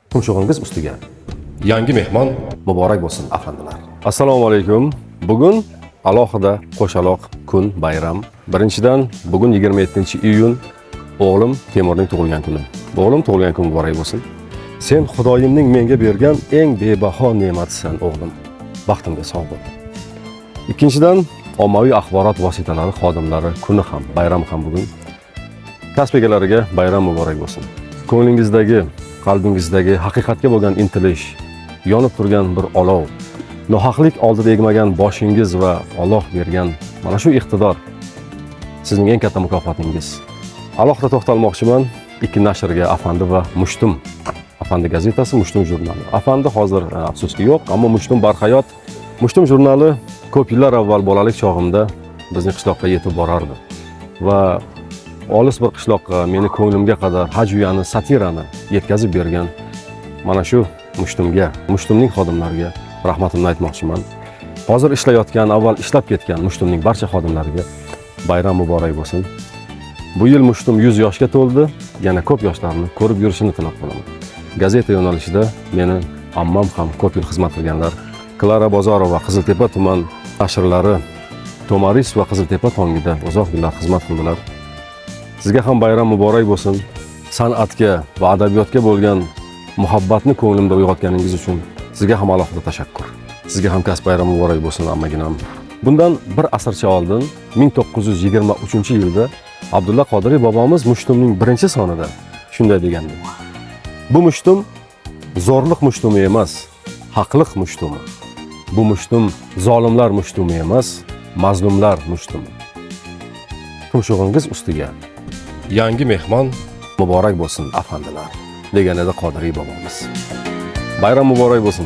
Tumshug'ingiz ustiga yangi mehmon muborak bo'lsin, afandilar. Assalomu alaykum. Bugun alohida qo'shaloq kun, bayram. Birinchidan, bugun 27-iyun, o'g'lim Temurning tug'ilgan kuni. O'g'lim, tug'ilgan kun muborak bo'lsin. Sen Xudoyimning menga bergan eng bebaho ne'matisan, o'g'lim. Baxtimga sog' bo'l. Ikkinchidan, ommaviy axborot vositalari xodimlari kuni ham, bayram ham bugun. Kasb egalariga bayram muborak bo'lsin. Ko'nglingizdagi, qalbingizdagi haqiqatga bo'lgan intilish, yonib turgan bir olov, nohaqlik oldida egmagan boshingiz va Alloh bergan mana shu iqtidor sizning eng katta mukofotingiz. Alohida to'xtalmoqchiman ikki nashrga: Afandi va Mushtum. Afandi gazetasi, Mushtum jurnali. Afandi hozir afsuski yo'q, ammo Mushtum barhayot. Mushtum jurnali ko'p yillar avval bolalik chog'imda bizning qishloqqa yetib borardi va olis bir qishloqqa meni ko'nglimga qadar hajviyani, satirani yetkazib bergan mana shu Mushtumga, Mushtumning xodimlariga rahmatimni aytmoqchiman. Hozir ishlayotgan, avval ishlab ketgan Mushtumning barcha xodimlariga bayram muborak bo'lsin. Bu yil Mushtum 100 yoshga to'ldi, yana ko'p yoshlarni ko'rib yurishini tilab qolaman. Gazeta yo'nalishida meni ammam ham ko'p yil xizmat qilganlar. Klara Bozorova Qiziltepa tuman nashrlari To'maris va Qiziltepa tongida uzoq yillar xizmat qildilar. Sizga ham bayram muborak bo'lsin. San'atga va adabiyotga bo'lgan muhabbatni ko'nglimda uyg'otganingiz uchun sizga ham alohida tashakkur. Sizga ham kasb bayrami muborak bo'lsin, ammaginam. Bundan bir asrcha oldin, 1923-yilda Abdulla Qodiriy bobomiz Mushtumning birinchi sonida shunday degandi: "Bu mushtum zo'rliq mushtumi emas, haqliq mushtumi. Bu mushtum zolimlar mushtumi emas, mazlumlar mushtumi." Tumshug'ingiz ustiga yangi mehmon muborak bo'lsin, afandilar, degan edi Qodiriy bobomiz. Bayram muborak bo'lsin.